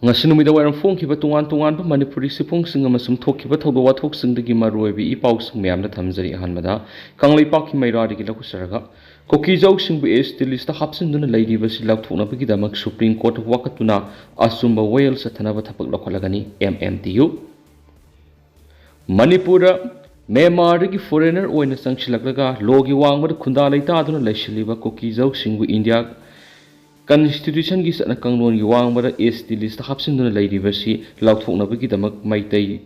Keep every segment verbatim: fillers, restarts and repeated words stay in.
ꯉꯁꯤ ꯅꯨꯃꯤꯗꯥꯡ ꯋꯥꯏꯔꯝ ꯐꯣꯡꯈꯤꯕ ꯇꯣꯉꯥꯟ ꯇꯣꯉꯥꯟꯕ ꯃꯅꯤꯄꯨꯔꯤ ꯁꯤꯐꯣꯡꯁꯤꯡ ꯑꯃꯁꯨꯡ ꯊꯣꯛꯈꯤꯕ ꯊꯧꯗꯣꯛ ꯋꯥꯊꯣꯛꯁꯤꯡꯗꯒꯤ ꯃꯔꯨꯑꯣꯏꯕ ꯏ ꯄꯥꯎꯁꯤꯡ ꯃꯌꯥꯝꯗ ꯊꯝꯖꯔꯤ꯫ ꯑꯍꯥꯟꯕꯗ ꯀꯪꯂꯩꯄꯥꯛꯀꯤ ꯃꯩꯔꯥꯗꯒꯤ ꯂꯧꯈꯠꯆꯔꯒ, ꯀꯨꯀꯤꯖꯧꯁꯤꯡꯕꯨ ꯑꯦꯁ ꯇꯤ ꯂꯤꯁꯇ ꯍꯥꯞꯆꯤꯟꯗꯨꯅ ꯂꯩꯔꯤꯕꯁꯤ ꯂꯧꯊꯣꯛꯅꯕꯒꯤꯗꯃꯛ ꯁꯨꯄ꯭ꯔꯤꯝ ꯀꯣꯔꯠꯇ ꯋꯥꯀꯠꯇꯨꯅ ꯑꯆꯨꯝꯕ ꯋꯥꯌꯦꯜ ꯆꯠꯊꯅꯕ ꯊꯕꯛ ꯂꯧꯈꯠꯂꯒꯅꯤ, ꯑꯦꯝ ꯑꯦꯝ ꯇꯤ ꯌꯨ꯫ ꯃꯅꯤꯄꯨꯔꯗ ꯃ꯭ꯌꯥꯟꯃꯥꯔꯗꯒꯤ ꯐꯣꯔꯦꯅꯔ ꯑꯣꯏꯅ ꯆꯪꯁꯤꯜꯂꯛꯂꯒ ꯂꯣꯒꯤ ꯋꯥꯡꯃꯗ ꯈꯨꯟꯗꯥ ꯂꯩꯇꯥꯗꯨꯅ ꯂꯩꯁꯤꯜꯂꯤꯕ ꯀꯨꯀꯤꯖꯧꯁꯤꯡꯕꯨ ꯏꯟꯗꯤꯌꯥ ꯀꯟꯁꯇꯤꯇ꯭ꯌꯨꯁꯟꯒꯤ ꯆꯠꯅ ꯀꯥꯡꯂꯣꯟꯒꯤ ꯋꯥꯡꯃꯗ ꯑꯦꯁ ꯇꯤ ꯂꯤꯁꯇ ꯍꯥꯞꯆꯤꯟꯗꯨꯅ ꯂꯩꯔꯤꯕꯁꯤ ꯂꯧꯊꯣꯛꯅꯕꯒꯤꯗꯃꯛ Meitei,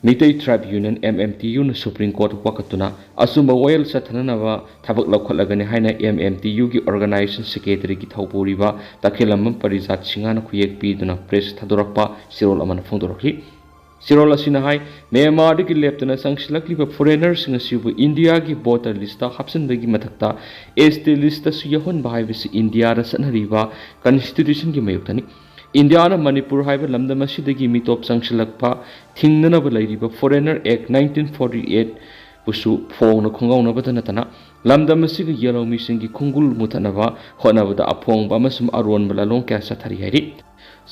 Meetei tribe union, M M T ꯌꯨꯅ ꯁꯨꯄ꯭ꯔꯤꯝ ꯀꯣꯔꯠꯇ ꯋꯥꯀꯠꯇꯨꯅ ꯑꯆꯨꯝꯕ ꯋꯥꯌꯦꯜ ꯆꯠꯊꯅꯅꯕ ꯊꯕꯛ ꯂꯧꯈꯠꯂꯒꯅꯤ ꯍꯥꯏꯅ ꯑꯦꯝ ꯑꯦꯝ ꯇꯤ ꯌꯨꯒꯤ ꯑꯣꯔꯒꯅꯥꯏꯖꯦꯁꯟ ꯁꯦꯀ꯭ꯔꯦꯇꯔꯤꯒꯤ ꯊꯧꯄꯨꯔꯤꯕ ꯇꯈꯦꯜꯂꯝꯕꯝ ꯄꯔꯤꯖꯥꯠ ꯁꯤꯡꯍꯅ ꯈꯨꯌꯦꯛ ꯄꯤꯗꯨꯅ ꯄ꯭ꯔꯦꯁ ꯊꯥꯗꯣꯔꯛꯄ ꯆꯦꯔꯣꯜ ꯑꯃꯅ ꯐꯣꯡꯗꯣꯔꯛꯂꯤ꯫ ꯆꯦꯔꯣꯜ ꯑꯁꯤꯅ ꯍꯥꯏ, ꯃ꯭ꯌꯥꯟꯃꯥꯔꯗꯒꯤ ꯂꯦꯞꯇꯅ ꯆꯪꯁꯤꯜꯂꯛꯂꯤꯕ ꯐꯣꯔꯦꯅꯔꯁꯤꯡ ꯑꯁꯤꯕꯨ ꯏꯟꯗꯤꯌꯥꯒꯤ ꯚꯣꯇꯔ ꯂꯤꯁꯇ ꯍꯥꯞꯆꯤꯟꯕꯒꯤ ꯃꯊꯛꯇ ꯑꯦꯁ ꯇꯤ ꯂꯤꯁꯇꯁꯨ ꯌꯥꯎꯍꯟꯕ ꯍꯥꯏꯕꯁꯤ ꯏꯟꯗꯤꯌꯥꯗ ꯆꯠꯅꯔꯤꯕ ꯀꯟꯁꯇꯤꯇ꯭ꯌꯨꯁꯟꯒꯤ ꯃꯥꯌꯣꯛꯇꯅꯤ꯫ ꯏꯟꯗꯤꯌꯥꯅ ꯃꯅꯤꯄꯨꯔ ꯍꯥꯏꯕ ꯂꯝꯗꯝ ꯑꯁꯤꯗꯒꯤ ꯃꯤꯇꯣꯞ ꯆꯪꯁꯤꯜꯂꯛꯄ ꯊꯤꯡꯅꯅꯕ ꯂꯩꯔꯤꯕ ꯐꯣꯔꯦꯅꯔ ꯑꯦꯛ ꯅꯥꯏꯟꯇꯤꯟ ꯐꯣꯔꯇꯤ ꯑꯩꯠ ꯕꯨꯁꯨ ꯐꯣꯡꯅ ꯈꯣꯡꯒꯥꯎꯅꯕꯇ ꯅꯠꯇꯅ ꯂꯝꯗꯝ ꯑꯁꯤꯒꯤ ꯌꯦꯜꯍꯧꯃꯤꯁꯤꯡꯒꯤ ꯈꯣꯡꯒꯨꯜ ꯃꯨꯊꯠꯅꯕ ꯍꯣꯠꯅꯕꯗ ꯑꯐꯣꯡꯕ ꯑꯃꯁꯨꯡ ꯑꯔꯣꯟꯕ ꯂꯥꯂꯣꯡ ꯀꯌꯥ ꯆꯠꯊꯔꯤ ꯍꯥꯏꯔꯤ꯫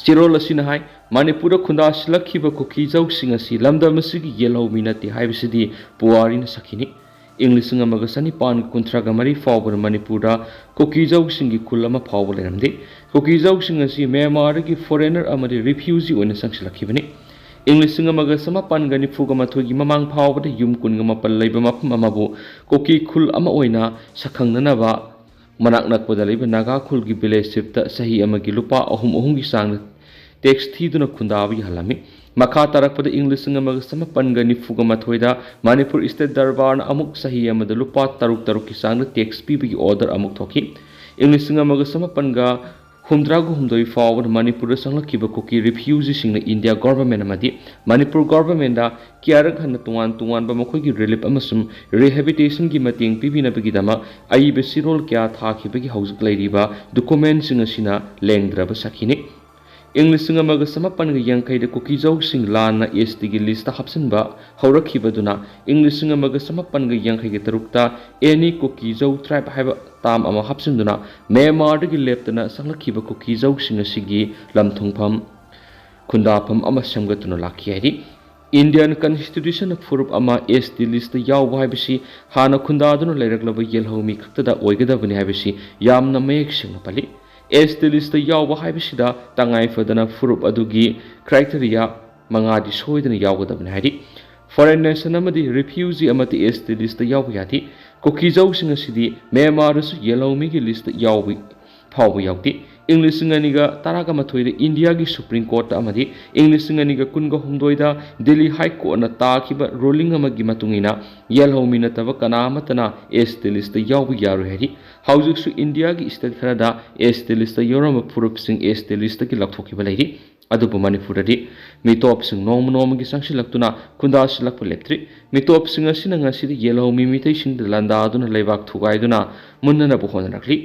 ꯆꯦꯔꯣꯜ ꯑꯁꯤꯅ ꯍꯥꯏ, ꯃꯅꯤꯄꯨꯔꯗ ꯈꯨꯟꯗꯥꯁꯤꯜꯂꯛꯈꯤꯕ ꯀꯨꯀꯤꯖꯧꯁꯤꯡ ꯑꯁꯤ ꯂꯝꯗꯝ ꯑꯁꯤꯒꯤ ꯌꯦꯜꯍꯧꯃꯤ ꯅꯠꯇꯦ ꯍꯥꯏꯕꯁꯤꯗꯤ ꯄꯨꯋꯥꯔꯤꯅ ꯁꯥꯈꯤꯅꯤ꯫ ꯏꯪ ꯂꯤꯁꯤꯡ ꯑꯃꯒ ꯆꯅꯤꯄꯥꯟꯒ ꯀꯨꯟꯊ꯭ꯔꯥꯒ ꯃꯔꯤ ꯐꯥꯎꯕꯗ ꯃꯅꯤꯄꯨꯔꯗ ꯀꯨꯀꯤꯖꯧꯁꯤꯡꯒꯤ ꯈꯨꯜ ꯑꯃ ꯐꯥꯎꯕ ꯂꯩꯔꯝꯗꯦ꯫ ꯀꯨꯀꯤꯖꯧꯁꯤꯡ ꯑꯁꯤ ꯃ꯭ꯌꯥꯟꯃꯥꯔꯗꯒꯤ ꯐꯣꯔꯦꯅꯔ ꯑꯃꯗꯤ ꯔꯤꯐ꯭ꯌꯨꯖꯤ ꯑꯣꯏꯅ ꯆꯪꯁꯤꯜꯂꯛꯈꯤꯕꯅꯤ꯫ ꯏꯪ ꯂꯤꯁꯤꯡ ꯑꯃꯒ ꯆꯃꯥꯄꯟꯒ ꯅꯤꯐꯨꯒ ꯃꯥꯊꯣꯏꯒꯤ ꯃꯃꯥꯡ ꯐꯥꯎꯕꯗ ꯌꯨꯝ ꯀꯨꯟꯒ ꯃꯥꯄꯟ ꯂꯩꯕ ꯃꯐꯝ ꯑꯃꯕꯨ ꯀꯨꯀꯤ ꯈꯨꯜ ꯑꯃ ꯑꯣꯏꯅ ꯁꯛꯈꯪꯅꯅꯕ ꯃꯅꯥꯛ ꯅꯛꯄꯗ ꯂꯩꯕ ꯅꯥꯒꯥ ꯈꯨꯜꯒꯤ ꯚꯤꯂꯦꯖ ꯆꯤꯐꯇ ꯆꯍꯤ ꯑꯃꯒꯤ ꯂꯨꯄꯥ ꯑꯍꯨꯝ ꯑꯍꯨꯝꯒꯤ ꯆꯥꯡꯗ ꯇꯦꯛꯁ ꯊꯤꯗꯨꯅ ꯈꯨꯟꯗꯥꯕ ꯌꯥꯍꯜꯂꯝꯃꯤ꯫ ꯃꯈꯥ ꯇꯥꯔꯛꯄꯗ ꯏꯪ ꯂꯤꯁꯤꯡ ꯑꯃꯒ ꯆꯃꯥꯄꯟꯒ ꯅꯤꯐꯨꯒ ꯃꯥꯊꯣꯏꯗ ꯃꯅꯤꯄꯨꯔ ꯁ꯭ꯇꯦꯠ ꯗꯔꯕꯥꯔꯅ ꯑꯃꯨꯛ ꯆꯍꯤ ꯑꯃꯗ ꯂꯨꯄꯥ ꯇꯔꯨꯛ ꯇꯔꯨꯛꯀꯤ ꯆꯥꯡꯗ ꯇꯦꯛꯁ ꯄꯤꯕꯒꯤ ꯑꯣꯔꯗꯔ ꯑꯃꯨꯛ ꯊꯣꯛꯈꯤ꯫ ꯏꯪ ꯂꯤꯁꯤꯡ ꯑꯃꯒ ꯆꯃꯥꯄꯟꯒ ꯍꯨꯝꯗ꯭ꯔꯥꯒ ꯍꯨꯝꯗꯣꯏ ꯐꯥꯎꯕꯗ ꯃꯅꯤꯄꯨꯔꯗ ꯆꯪꯂꯛꯈꯤꯕ ꯀꯨꯀꯤ ꯔꯤꯐ꯭ꯌꯨꯖꯤꯁꯤꯡꯅ ꯏꯟꯗꯤꯌꯥ ꯒꯣꯚꯔꯟꯃꯦꯟꯠ ꯑꯃꯗꯤ ꯃꯅꯤꯄꯨꯔ ꯒꯣꯚꯔꯟꯃꯦꯟꯠꯗ ꯀꯤꯌꯥꯔꯛ ꯍꯟꯅ ꯇꯣꯉꯥꯟ ꯇꯣꯉꯥꯟꯕ ꯃꯈꯣꯏꯒꯤ ꯔꯤꯂꯤꯐ ꯑꯃꯁꯨꯡ ꯔꯤꯍꯦꯕꯤꯂꯤꯇꯦꯁꯟꯒꯤ ꯃꯇꯦꯡ ꯄꯤꯕꯤꯅꯕꯒꯤꯗꯃꯛ ꯑꯏꯕ ꯆꯦꯔꯣꯜ ꯀꯌꯥ ꯊꯥꯈꯤꯕꯒꯤ ꯍꯧꯖꯤꯛ ꯂꯩꯔꯤꯕ ꯗꯣꯀꯨꯃꯦꯟꯠꯁꯤꯡ ꯑꯁꯤꯅ ꯂꯦꯡꯗ꯭ꯔꯕ ꯁꯥꯈꯤꯅꯤ꯫ ꯏꯪ ꯂꯤꯁꯤꯡ ꯑꯃꯒ ꯆꯃꯥꯄꯟꯒ ꯌꯥꯡꯈꯩꯗ ꯀꯨꯀꯤꯖꯧꯁꯤꯡ ꯂꯥꯟꯅ ꯑꯦꯁ ꯇꯤꯒꯤ ꯂꯤꯁꯇ ꯍꯥꯞꯆꯤꯟꯕ ꯍꯧꯔꯛꯈꯤꯕꯗꯨꯅ ꯏꯪ ꯂꯤꯁꯤꯡ ꯑꯃꯒ ꯆꯃꯥꯄꯟꯒ ꯌꯥꯡꯈꯩꯒ ꯇꯔꯨꯛꯇ ꯑꯦꯅꯤ ꯀꯨꯀꯤꯖꯧ ꯇ꯭ꯔꯥꯏꯕ ꯍꯥꯏꯕ ꯇꯥꯝ ꯑꯃ ꯍꯥꯞꯆꯤꯟꯗꯨꯅ ꯃ꯭ꯌꯥꯟꯃꯥꯔꯗꯒꯤ ꯂꯦꯞꯇꯅ ꯆꯪꯂꯛꯈꯤꯕ ꯀꯨꯀꯤꯖꯧꯁꯤꯡ ꯑꯁꯤꯒꯤ ꯂꯝꯊꯨꯡꯐꯝ ꯈꯨꯟꯗꯥꯐꯝ ꯑꯃ ꯁꯦꯝꯒꯠꯇꯨꯅ ꯂꯥꯛꯈꯤ ꯍꯥꯏꯔꯤ꯫ Indian Constitution ꯐꯨꯔꯨꯞ ꯑꯃ S T list ꯌꯥꯎꯕ ꯍꯥꯏꯕꯁꯤ ꯍꯥꯟꯅ ꯈꯨꯟꯗꯥꯗꯨꯅ ꯂꯩꯔꯛꯂꯕ ꯌꯦꯜꯍꯧꯃꯤ ꯈꯛꯇꯗ ꯑꯣꯏꯒꯗꯕꯅꯤ ꯍꯥꯏꯕꯁꯤ ꯌꯥꯝꯅ ꯃꯌꯦꯛ ꯁꯦꯡꯅ ꯄꯜꯂꯤ꯫ S T list ꯌꯥꯎꯕ ꯍꯥꯏꯕꯁꯤꯗ ꯇꯉꯥꯏ ꯐꯗꯅ ꯐꯨꯔꯨꯞ ꯑꯗꯨꯒꯤ criteria ꯃꯉꯥꯗꯤ ꯁꯣꯏꯗꯅ ꯌꯥꯎꯒꯗꯕꯅꯤ ꯍꯥꯏꯔꯤ꯫ Foreign nation ꯑꯃꯗꯤ refugee ꯑꯃꯗꯤ S T list ꯌꯥꯎꯕ ꯌꯥꯗꯦ꯫ ꯀꯨꯀꯤꯖꯧꯁꯤꯡ ꯑꯁꯤꯗꯤ ꯃ꯭ꯌꯥꯟꯃꯥꯔꯗꯁꯨ ꯌꯦꯜꯍꯧꯃꯤꯒꯤ list ꯌꯥꯎꯕ ꯐꯥꯎꯕ ꯌꯥꯎꯗꯦ꯫ ꯏꯪ ꯂꯤꯁꯤꯡ ꯑꯅꯤꯒ ꯇꯔꯥꯒ ꯃꯥꯊꯣꯏꯗ ꯏꯟꯗꯤꯌꯥꯒꯤ Supreme Court ꯑꯃꯗꯤ ꯏꯪ ꯂꯤꯁꯤꯡ ꯑꯅꯤꯒ ꯀꯨꯟꯒ ꯍꯨꯝꯗꯣꯏꯗ ꯗꯤꯜꯂꯤ High Courtꯅ ꯇꯥꯈꯤꯕ ruling ꯑꯃꯒꯤ ꯃꯇꯨꯡ ꯏꯟꯅ ꯌꯦꯜꯍꯧꯃꯤ ꯅꯠꯇꯕ ꯀꯅꯥ ꯑꯃꯠꯇꯅ S T list ꯌꯥꯎꯕ ꯌꯥꯔꯣꯏ ꯍꯥꯏꯔꯤ꯫ ꯍꯧꯖꯤꯛꯁꯨ ꯏꯟꯗꯤꯌꯥꯒꯤ state ꯈꯔꯗ S T list ꯌꯥꯎꯔꯝꯕ ꯐꯨꯔꯨꯞꯁꯤꯡ S T listꯀꯤ ꯂꯧꯊꯣꯛꯈꯤꯕ ꯂꯩꯔꯤ꯫ ꯑꯗꯨꯕꯨ ꯃꯅꯤꯄꯨꯔꯗꯗꯤ ꯃꯤꯇꯣꯞꯁꯤꯡ ꯅꯣꯡꯃ ꯅꯣꯡꯃꯒꯤ ꯆꯪꯁꯤꯜꯂꯛꯇꯨꯅ ꯈꯨꯟꯗꯥꯁꯤꯜꯂꯛꯄ ꯂꯦꯞꯇ꯭ꯔꯤ꯫ ꯃꯤꯇꯣꯞꯁꯤꯡ ꯑꯁꯤꯅ ꯉꯁꯤꯗꯤ ꯌꯦꯜꯍꯧꯃꯤ ꯃꯤꯇꯩꯁꯤꯡꯗ ꯂꯥꯟꯗꯥꯗꯨꯅ ꯂꯩꯕꯥꯛ ꯊꯨꯒꯥꯏꯗꯨꯅ ꯃꯨꯟꯅꯅꯕ ꯍꯣꯠꯅꯔꯛꯂꯤ꯫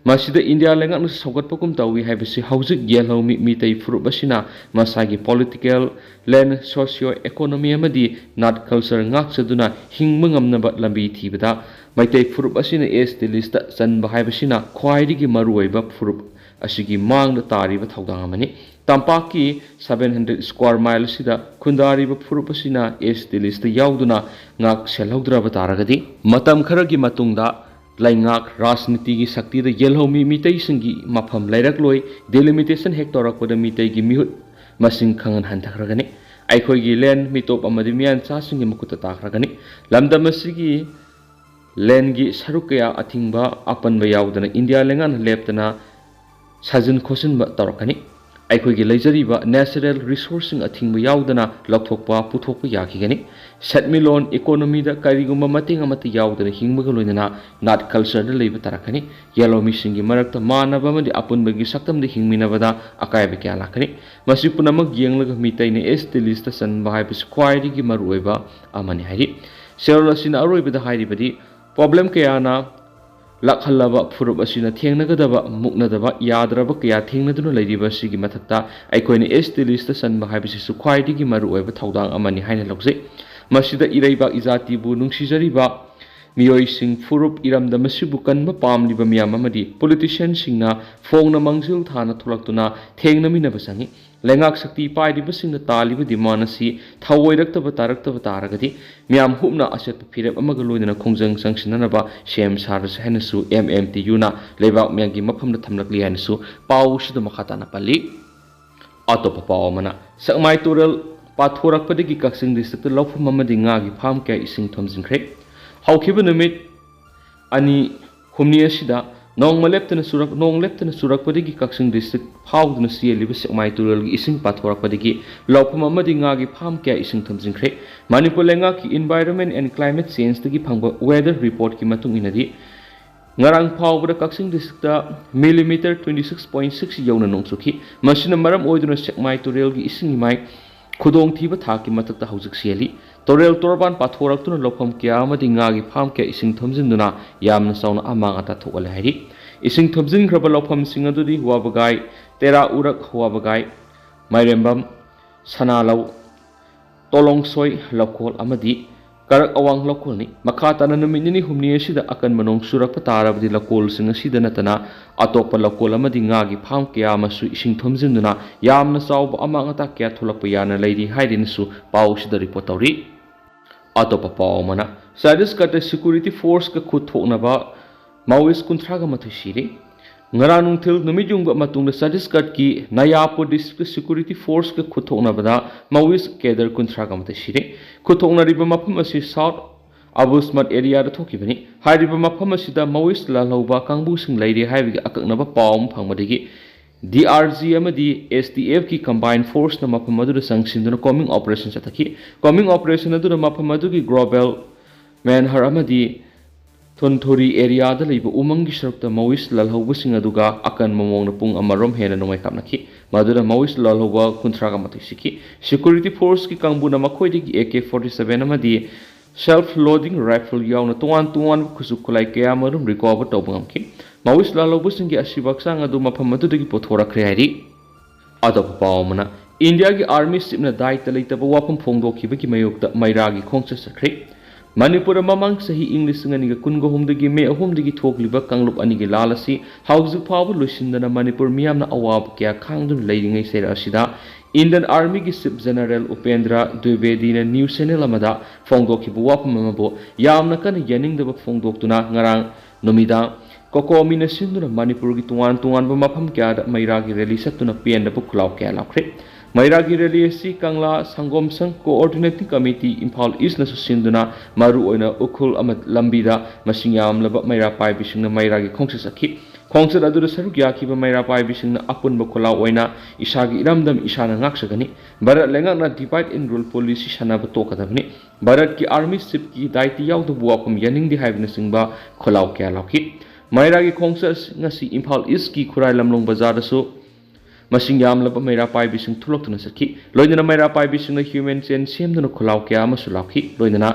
ꯃꯁꯤꯗ ꯏꯟꯗꯤꯌꯥ ꯂꯩꯉꯥꯛꯅꯁꯨ ꯁꯧꯒꯠꯄꯒꯨꯝ ꯇꯧꯏ ꯍꯥꯏꯕꯁꯤ ꯍꯧꯖꯤꯛ ꯌꯦꯜꯍꯧꯃꯤ ꯃꯤꯇꯩ ꯐꯨꯔꯨꯞ ꯑꯁꯤꯅ ꯃꯁꯥꯒꯤ political, land, socio economy ꯑꯃꯗꯤ ꯅꯥꯠ culture ꯉꯥꯛꯆꯗꯨꯅ ꯍꯤꯡꯕ ꯉꯝꯅꯕ ꯂꯝꯕꯤ ꯊꯤꯕꯗ ꯃꯩꯇꯩ ꯐꯨꯔꯨꯞ ꯑꯁꯤꯅ S T listꯇ ꯆꯟꯕ ꯍꯥꯏꯕꯁꯤꯅ ꯈ꯭ꯋꯥꯏꯗꯒꯤ ꯃꯔꯨꯑꯣꯏꯕ ꯐꯨꯔꯨꯞ ꯑꯁꯤꯒꯤ ꯃꯥꯡꯗ ꯇꯥꯔꯤꯕ ꯊꯧꯗꯥꯡ ꯑꯃꯅꯤ꯫ ꯇꯝꯄꯥꯛꯀꯤ seven hundred square mile ꯑꯁꯤꯗ ꯈꯨꯟꯗꯥꯔꯤꯕ ꯐꯨꯔꯨꯞ ꯑꯁꯤꯅ S T listꯇ ꯌꯥꯎꯗꯨꯅ ꯉꯥꯛ ꯁꯦꯜꯍꯧꯗ꯭ꯔꯕ ꯇꯥꯔꯒꯗꯤ ꯃꯇꯝ ꯈꯔꯒꯤ ꯃꯇꯨꯡꯗ ꯂꯩꯉꯥꯛ ꯔꯥꯖꯅꯤꯇꯤꯒꯤ ꯁꯛꯇꯤꯗ ꯌꯦꯜꯍꯧꯃꯤ ꯃꯤꯇꯩꯁꯤꯡꯒꯤ ꯃꯐꯝ ꯂꯩꯔꯛꯂꯣꯏ꯫ Delimitation ꯍꯦꯛ ꯇꯧꯔꯛꯄꯗ ꯃꯤꯇꯩꯒꯤ ꯃꯤꯍꯨꯠ ꯃꯁꯤꯡ ꯈꯪꯍꯟ ꯍꯟꯊꯈ꯭ꯔꯒꯅꯤ꯫ ꯑꯩꯈꯣꯏꯒꯤ land ꯃꯤꯇꯣꯞ ꯑꯃꯗꯤ ꯃꯤꯌꯥꯟꯆꯥꯁꯤꯡꯒꯤ ꯃꯈꯨꯠꯇ ꯇꯥꯈ꯭ꯔꯒꯅꯤ꯫ ꯂꯝꯗꯝ ꯑꯁꯤꯒꯤ landꯒꯤ ꯁꯔꯨꯛ ꯀꯌꯥ ꯑꯊꯤꯡꯕ ꯑꯄꯟꯕ ꯌꯥꯎꯗꯅ ꯏꯟꯗꯤꯌꯥ ꯂꯩꯉꯥꯛꯅ ꯂꯦꯞꯇꯅ ꯁꯥꯖꯤꯟ ꯈꯣꯠꯆꯤꯟꯕ ꯇꯧꯔꯛꯀꯅꯤ꯫ ꯑꯩꯈꯣꯏꯒꯤ ꯂꯩꯖꯔꯤꯕ natural resourceꯁꯤꯡ ꯑꯊꯤꯡꯕ ꯌꯥꯎꯗꯅ ꯂꯧꯊꯣꯛꯄ ꯄꯨꯊꯣꯛꯄ ꯌꯥꯈꯤꯒꯅꯤ꯫ ꯁꯦꯟꯃꯤꯠꯂꯣꯟ economyꯗ ꯀꯔꯤꯒꯨꯝꯕ ꯃꯇꯦꯡ ꯑꯃꯠꯇ ꯌꯥꯎꯗꯅ ꯍꯤꯡꯕꯒ ꯂꯣꯏꯅꯅ ꯅꯥꯠ cultureꯗ ꯂꯩꯕ ꯇꯥꯔꯛꯀꯅꯤ꯫ ꯌꯦꯜꯍꯧꯃꯤꯁꯤꯡꯒꯤ ꯃꯔꯛꯇ ꯃꯥꯟꯅꯕ ꯑꯃꯗꯤ ꯑꯄꯨꯟꯕꯒꯤ ꯁꯛꯇꯝꯗ ꯍꯤꯡꯃꯤꯟꯅꯕꯗ ꯑꯀꯥꯏꯕ ꯀꯌꯥ ꯂꯥꯛꯀꯅꯤ꯫ ꯃꯁꯤ ꯄꯨꯝꯅꯃꯛ ꯌꯦꯡꯂꯒ ꯃꯤꯇꯩꯅ S T listꯇ ꯆꯟꯕ ꯍꯥꯏꯕꯁꯤ ꯈ꯭ꯋꯥꯏꯗꯒꯤ ꯃꯔꯨꯑꯣꯏꯕ ꯑꯃꯅꯤ ꯍꯥꯏꯔꯤ꯫ ꯁꯦꯔꯣꯜ ꯑꯁꯤꯅ ꯑꯔꯣꯏꯕꯗ ꯍꯥꯏꯔꯤꯕꯗꯤ problem ꯀꯌꯥꯅ ꯂꯥꯛꯍꯜꯂꯕ ꯐꯨꯔꯨꯞ ꯑꯁꯤꯅ ꯊꯦꯡꯅꯒꯗꯕ, ꯃꯨꯛꯅꯗꯕ, ꯌꯥꯗ꯭ꯔꯕ ꯀꯌꯥ ꯊꯦꯡꯅꯗꯨꯅ ꯂꯩꯔꯤꯕ ꯑꯁꯤꯒꯤ ꯃꯊꯛꯇ ꯑꯩꯈꯣꯏꯅ S T listꯇ ꯆꯟꯕ ꯍꯥꯏꯕꯁꯤꯁꯨ ꯈ꯭ꯋꯥꯏꯗꯒꯤ ꯃꯔꯨꯑꯣꯏꯕ ꯊꯧꯗꯥꯡ ꯑꯃꯅꯤ ꯍꯥꯏꯅ ꯂꯧꯖꯩ꯫ ꯃꯁꯤꯗ ꯏꯔꯩꯕꯥꯛ ꯏꯖꯥꯇꯤꯕꯨ ꯅꯨꯡꯁꯤꯖꯔꯤꯕ ꯃꯤꯑꯣꯏꯁꯤꯡ, ꯐꯨꯔꯨꯞ, ꯏꯔꯝꯗꯝ ꯑꯁꯤꯕꯨ ꯀꯟꯕ ꯄꯥꯝꯂꯤꯕ ꯃꯤꯌꯥꯝ ꯑꯃꯗꯤ ꯄꯣꯂꯤꯇꯤꯁꯤꯌꯥꯟꯁꯤꯡꯅ ꯐꯣꯡꯅ ꯃꯥꯡꯖꯤꯜ ꯊꯥꯅ ꯊꯣꯛꯂꯛꯇꯨꯅ ꯊꯦꯡꯅꯃꯤꯟꯅꯕ ꯆꯪꯏ꯫ ꯂꯩꯉꯥꯛ ꯁꯛꯇꯤ ꯄꯥꯏꯔꯤꯕꯁꯤꯡꯅ ꯇꯥꯜꯂꯤꯕ ꯗꯤꯃꯥꯟ ꯑꯁꯤ ꯊꯑꯣꯏꯔꯛꯇꯕ ꯇꯥꯔꯛꯇꯕ ꯇꯥꯔꯒꯗꯤ ꯃꯤꯌꯥꯝ ꯍꯨꯞꯅ ꯑꯆꯦꯠꯄ ꯐꯤꯔꯦꯞ ꯑꯃꯒ ꯂꯣꯏꯅꯅ ꯈꯣꯡꯖꯪ ꯆꯪꯁꯤꯟꯅꯅꯕ ꯁꯦꯝ ꯁꯥꯔꯁꯤ ꯍꯥꯏꯅꯁꯨ ꯑꯦꯝ ꯑꯦꯝ ꯇꯤ ꯌꯨꯅ ꯂꯩꯕꯥꯛ ꯃꯤꯌꯥꯝꯒꯤ ꯃꯐꯝꯗ ꯊꯝꯂꯛꯂꯤ ꯍꯥꯏꯅꯁꯨ ꯄꯥꯎꯁꯤꯗ ꯃꯈꯥ ꯇꯥꯅ ꯄꯜꯂꯤ꯫ ꯑꯇꯣꯞꯄ ꯄꯥꯎ ꯑꯃꯅ, ꯁꯦꯛꯃꯥꯏ ꯇꯨꯔꯦꯜ ꯄꯥꯊꯣꯔꯛꯄꯗꯒꯤ ꯀꯛꯆꯤꯡ ꯗꯤꯁꯇ꯭ꯔꯤꯛꯇ ꯂꯧꯐꯝ ꯑꯃꯗꯤ ꯉꯥꯒꯤ ꯐꯥꯝ ꯀꯌꯥ ꯏꯁꯤꯡ ꯊꯨꯝꯖꯤꯟꯈ꯭ꯔꯦ꯫ ꯍꯧꯈꯤꯕ ꯅꯨꯃꯤꯠ ꯑꯅꯤ ꯍꯨꯝꯅꯤ ꯑꯁꯤꯗ ꯅꯣꯡꯃ ꯂꯦꯞꯇꯅ ꯆꯨꯔꯛ-, ꯅꯣꯡ ꯂꯦꯞꯇꯅ ꯆꯨꯔꯛꯄꯗꯒꯤ ꯀꯛꯆꯤꯡ ꯗꯤꯁꯇ꯭ꯔꯤꯛ ꯐꯥꯎꯗꯨꯅ ꯆꯦꯜꯂꯤꯕ ꯁꯦꯛꯃꯥꯏ ꯇꯨꯔꯦꯜꯒꯤ ꯏꯁꯤꯡ ꯄꯥꯊꯣꯔꯛꯄꯗꯒꯤ ꯂꯧꯐꯝ ꯑꯃꯗꯤ ꯉꯥꯒꯤ ꯐꯥꯝ ꯀꯌꯥ ꯏꯁꯤꯡ ꯊꯨꯝꯖꯤꯟꯈ꯭ꯔꯦ꯫ ꯃꯅꯤꯄꯨꯔ ꯂꯩꯉꯥꯛꯀꯤ Environment and Climate Changeꯇꯒꯤ ꯐꯪꯕ weather reportꯀꯤ ꯃꯇꯨꯡ ꯏꯟꯅꯗꯤ, ꯉꯔꯥꯡ ꯐꯥꯎꯕꯗ ꯀꯛꯆꯤꯡ district millimeter twenty six point six ꯌꯧꯅ ꯅꯣꯡ ꯆꯨꯈꯤ꯫ ꯃꯁꯤꯅ ꯃꯔꯝ ꯑꯣꯏꯗꯨꯅ ꯁꯦꯛꯃꯥꯏ ꯇꯨꯔꯦꯜꯒꯤ ꯏꯁꯤꯡ ꯏꯃꯥꯏ ꯈꯨꯗꯣꯡꯊꯤꯕ ꯊꯥꯛꯀꯤ ꯃꯊꯛꯇ ꯍꯧꯖꯤꯛ ꯆꯦꯜꯂꯤ꯫ ꯇꯨꯔꯦꯜ ꯇꯣꯔꯕꯥꯟ ꯄꯥꯊꯣꯔꯛꯇꯨꯅ ꯂꯧꯐꯝ ꯀꯌꯥ ꯑꯃꯗꯤ ꯉꯥꯒꯤ ꯐꯥꯝ ꯀꯌꯥ ꯏꯁꯤꯡ ꯊꯨꯝꯖꯤꯟꯗꯨꯅ ꯌꯥꯝꯅ ꯆꯥꯎꯅ ꯑꯃꯥꯡ ꯑꯇꯥ ꯊꯣꯛꯍꯜꯂꯦ ꯍꯥꯏꯔꯤ꯫ ꯏꯁꯤꯡ ꯊꯨꯝꯖꯤꯟꯈ꯭ꯔꯕ ꯂꯧꯐꯝꯁꯤꯡ ꯑꯗꯨꯗꯤ ꯋꯥꯕꯒꯥꯏ, ꯇꯦꯔꯥ ꯎꯔꯛ ꯋꯥꯕꯒꯥꯏ, ꯃꯥꯏꯔꯦꯝꯕꯝ, ꯁꯅꯥꯂꯧ, ꯇꯣꯂꯣꯡꯁꯣꯏ ꯂꯧꯀꯣꯜ ꯑꯃꯗꯤ ꯀꯔꯛ ꯑꯋꯥꯡ ꯂꯧꯀꯣꯜꯅꯤ꯫ ꯃꯈꯥ ꯇꯥꯅ ꯅꯨꯃꯤꯠ ꯅꯤꯅꯤ ꯍꯨꯝꯅꯤ ꯑꯁꯤꯗ ꯑꯀꯟꯕ ꯅꯣꯡ ꯆꯨꯔꯛꯄ ꯇꯥꯔꯕꯗꯤ ꯂꯧꯀꯣꯜꯁꯤꯡ ꯑꯁꯤꯗ ꯅꯠꯇꯅ ꯑꯇꯣꯞꯄ ꯂꯧꯀꯣꯜ ꯑꯃꯗꯤ ꯉꯥꯒꯤ ꯐꯥꯝ ꯀꯌꯥ ꯑꯃꯁꯨ ꯏꯁꯤꯡ ꯊꯨꯝꯖꯤꯟꯗꯨꯅ ꯌꯥꯝꯅ ꯆꯥꯎꯕ ꯑꯃꯥꯡ ꯑꯇꯥ ꯀꯌꯥ ꯊꯣꯛꯂꯛꯄ ꯌꯥꯅ ꯂꯩꯔꯤ ꯍꯥꯏꯗꯨꯅꯁꯨ ꯄꯥꯎꯁꯤꯗ ꯔꯤꯄꯣꯔꯠ ꯇꯧꯔꯤ꯫ ꯑꯇꯣꯞꯄ ꯄꯥꯎ ꯑꯃꯅ, ꯆꯇꯤꯁꯒꯔꯗ ꯁꯦꯀ꯭ꯌꯨꯔꯤꯇꯤ ꯐꯣꯔꯁꯀ ꯈꯨꯠ ꯊꯣꯛꯅꯕ ꯃꯥꯑꯣꯏꯁ ꯀꯨꯟꯊ꯭ꯔꯥꯒ ꯃꯥꯊꯣꯏ ꯁꯤꯔꯦ꯫ ꯉꯔꯥꯡ ꯅꯨꯡꯊꯤꯜ ꯅꯨꯃꯤꯠ ꯌꯨꯡꯕ ꯃꯇꯨꯡꯗ ꯆꯇꯤꯁꯒꯔꯗꯀꯤ ꯅꯌꯥꯄꯨꯔ ꯗꯤꯁꯇ꯭ꯔꯤꯛꯇ ꯁꯦꯀ꯭ꯌꯨꯔꯤꯇꯤ ꯐꯣꯔꯁꯀ ꯈꯨꯠ ꯊꯣꯛꯅꯕꯗ ꯃꯥꯑꯣꯏꯁ ꯀꯦꯗꯔ ꯀꯨꯟꯊ꯭ꯔꯥꯒ ꯃꯥꯊꯣꯏ ꯁꯤꯔꯦ꯫ ꯈꯨꯠ ꯊꯣꯛꯅꯔꯤꯕ ꯃꯐꯝ ꯑꯁꯤ ꯁꯥꯎꯠ ꯑꯕꯨꯁꯃꯠ ꯑꯦꯔꯤꯌꯥꯗ ꯊꯣꯛꯈꯤꯕꯅꯤ꯫ ꯍꯥꯏꯔꯤꯕ ꯃꯐꯝ ꯑꯁꯤꯗ ꯃꯥꯑꯣꯏꯁ ꯂꯥꯜꯍꯧꯕ ꯀꯥꯡꯕꯨꯁꯤꯡ ꯂꯩꯔꯦ ꯍꯥꯏꯕꯒꯤ ꯑꯀꯛꯅꯕ ꯄꯥꯎ ꯑꯃ ꯐꯪꯕꯗꯒꯤ ꯗꯤ ꯑꯥꯔ ꯖꯤ ꯑꯃꯗꯤ ꯑꯦꯁ ꯇꯤ ꯑꯦꯐꯀꯤ combined forceꯅ ꯃꯐꯝ ꯑꯗꯨꯗ ꯆꯪꯁꯤꯟꯗꯨꯅ combing operation ꯆꯠꯊꯈꯤ꯫ Combing operation ꯑꯗꯨꯅ ꯃꯐꯝ ꯑꯗꯨꯒꯤ ꯒ꯭ꯂꯣꯕꯦꯜ ꯃꯦꯟꯍꯔ ꯑꯃꯗꯤ ꯊꯨꯟꯊꯨꯔꯤ ꯑꯦꯔꯤꯌꯥꯗ ꯂꯩꯕ ꯎꯃꯪꯒꯤ ꯁꯔꯨꯛꯇ ꯃꯥꯑꯣꯏꯁ ꯂꯥꯜꯍꯧꯕꯁꯤꯡ ꯑꯗꯨꯒ ꯑꯀꯟꯕ ꯃꯑꯣꯡꯗ ꯄꯨꯡ ꯑꯃꯔꯣꯝ ꯍꯦꯟꯅ ꯅꯣꯡꯃꯩ ꯀꯥꯞꯅꯈꯤ꯫ ꯃꯗꯨꯗ ꯃꯥꯑꯣꯏꯁ ꯂꯥꯜꯍꯧꯕ ꯀꯨꯟꯊ꯭ꯔꯥꯒ ꯃꯥꯊꯣꯏ ꯁꯤꯈꯤ꯫ ꯁꯦꯀ꯭ꯌꯨꯔꯤꯇꯤ ꯐꯣꯔꯁꯀꯤ ꯀꯥꯡꯕꯨꯅ ꯃꯈꯣꯏꯗꯒꯤ ꯑꯦ ꯀꯦ ꯐꯣꯔꯇꯤ ꯁꯚꯦꯟ ꯑꯃꯗꯤ self loading rifle ꯌꯥꯎꯅ ꯇꯣꯉꯥꯟ ꯇꯣꯉꯥꯟꯕ ꯈꯨꯠꯁꯨ ꯈꯨꯠꯂꯥꯏ ꯀꯌꯥ ꯑꯃꯔꯣꯝ ꯔꯤꯀꯣꯚꯔ ꯇꯧꯕ ꯉꯝꯈꯤ꯫ ꯃꯥꯑꯣꯏꯁ ꯂꯥꯜꯍꯧꯕꯁꯤꯡꯒꯤ ꯑꯁꯤꯕ ꯍꯛꯆꯥꯡ ꯑꯗꯨ ꯃꯐꯝ ꯑꯗꯨꯗꯒꯤ ꯄꯨꯊꯣꯔꯛꯈ꯭ꯔꯦ ꯍꯥꯏꯔꯤ꯫ ꯑꯇꯣꯞꯄ ꯄꯥꯎ ꯑꯃꯅ, ꯏꯟꯗꯤꯌꯥꯒꯤ ꯑꯥꯔꯃꯤ ꯆꯤꯞꯅ ꯗꯥꯏꯇ ꯂꯩꯇꯕ ꯋꯥꯐꯝ ꯐꯣꯡꯗꯣꯛꯈꯤꯕꯒꯤ ꯃꯥꯌꯣꯛꯇ ꯃꯩꯔꯥꯒꯤ ꯈꯣꯡꯆꯠ ꯆꯠꯈ꯭ꯔꯦ꯫ ꯃꯅꯤꯄꯨꯔꯗ ꯃꯃꯥꯡ ꯆꯍꯤ ꯏꯪ ꯂꯤꯁꯤꯡ ꯑꯅꯤꯒ ꯀꯨꯟꯒ ꯑꯍꯨꯝꯗꯒꯤ ꯃꯦ ꯑꯍꯨꯝꯗꯒꯤ ꯊꯣꯛꯂꯤꯕ ꯀꯥꯡꯂꯨꯞ ꯑꯅꯤꯒꯤ ꯂꯥꯜ ꯑꯁꯤ ꯍꯧꯖꯤꯛ ꯐꯥꯎꯕ ꯂꯣꯏꯁꯤꯟꯗꯅ ꯃꯅꯤꯄꯨꯔ ꯃꯤꯌꯥꯝꯅ ꯑꯋꯥꯕ ꯀꯌꯥ ꯈꯥꯡꯗꯨꯅ ꯂꯩꯔꯤꯉꯩ ꯆꯩꯔꯛ ꯑꯁꯤꯗ Indian Armyꯒꯤ Chief General Upendra ꯗ꯭ꯋꯤꯕꯦꯗꯤꯅ news channel ꯑꯃꯗ ꯐꯣꯡꯗꯣꯛꯈꯤꯕ ꯋꯥꯐꯝ ꯑꯃꯕꯨ ꯌꯥꯝꯅ ꯀꯟꯅ ꯌꯥꯅꯤꯡꯗꯕ ꯐꯣꯡꯗꯣꯛꯇꯨꯅ ꯉꯔꯥꯡ ꯅꯨꯃꯤꯗꯥꯡ ꯀꯣꯀꯣꯃꯤꯅ ꯁꯤꯟꯗꯨꯅ ꯃꯅꯤꯄꯨꯔꯒꯤ ꯇꯣꯉꯥꯟ ꯇꯣꯉꯥꯟꯕ ꯃꯐꯝ ꯀꯌꯥꯗ ꯃꯩꯔꯥꯒꯤ rally ꯆꯠꯇꯨꯅ ꯄꯦꯟꯗꯕ ꯈꯨꯜꯂꯥꯎ ꯀꯌꯥ ꯂꯥꯎꯈ꯭ꯔꯦ꯫ ꯃꯩꯔꯥꯒꯤ rally ꯑꯁꯤ ꯀꯪꯂꯥ ꯁꯪꯒꯣꯝ ꯁꯪ Coordinating Committee ꯏꯝꯐꯥꯜ Eastꯅꯁꯨ ꯁꯤꯟꯗꯨꯅ ꯃꯔꯨꯑꯣꯏꯅ ꯎꯈ꯭ꯔꯨꯜ ꯑꯃ ꯂꯝꯕꯤꯗ ꯃꯁꯤꯡ ꯌꯥꯝꯂꯕ ꯃꯩꯔꯥ ꯄꯥꯏꯕꯤꯁꯤꯡꯅ ꯃꯩꯔꯥꯒꯤ ꯈꯣꯡꯆꯠ ꯆꯠꯈꯤ꯫ ꯈꯣꯡꯆꯠ ꯑꯗꯨꯗ ꯁꯔꯨꯛ ꯌꯥꯈꯤꯕ ꯃꯩꯔꯥ ꯄꯥꯏꯕꯤꯁꯤꯡꯅ ꯑꯄꯨꯟꯕ ꯈꯨꯜꯂꯥꯎ ꯑꯣꯏꯅ "ꯏꯁꯥꯒꯤ ꯏꯔꯝꯗꯝ ꯏꯁꯥꯅ ꯉꯥꯛꯆꯒꯅꯤ", "ꯚꯥꯔꯠ ꯂꯩꯉꯥꯛꯅ divide and rule policy ꯁꯥꯟꯅꯕ ꯇꯣꯛꯀꯗꯕꯅꯤ", "ꯚꯥꯔꯠꯀꯤ Army Chiefꯀꯤ ꯗꯥꯏꯇꯤ ꯌꯥꯎꯗꯕ ꯋꯥꯐꯝ ꯌꯥꯅꯤꯡꯗꯦ" ꯍꯥꯏꯕꯅꯆꯤꯡꯕ ꯈꯨꯜꯂꯥꯎ ꯀꯌꯥ ꯂꯥꯎꯈꯤ꯫ ꯃꯩꯔꯥꯒꯤ ꯈꯣꯡꯆꯠ ꯉꯁꯤ ꯏꯝꯐꯥꯜ Eastꯀꯤ ꯈꯨꯔꯥꯏ ꯂꯝꯂꯣꯡ ꯕꯖꯥꯔꯗꯁꯨ ꯃꯁꯤꯡ ꯌꯥꯝꯂꯕ ꯃꯩꯔꯥ ꯄꯥꯏꯕꯤꯁꯤꯡ ꯊꯣꯛꯂꯛꯇꯨꯅ ꯆꯠꯈꯤ꯫ ꯂꯣꯏꯅꯅ ꯃꯩꯔꯥ ꯄꯥꯏꯕꯤꯁꯤꯡꯅ human chain ꯁꯦꯝꯗꯨꯅ ꯈꯨꯜꯂꯥꯎ ꯀꯌꯥ ꯑꯃꯁꯨ ꯂꯥꯎꯈꯤ꯫ ꯂꯣꯏꯅꯅ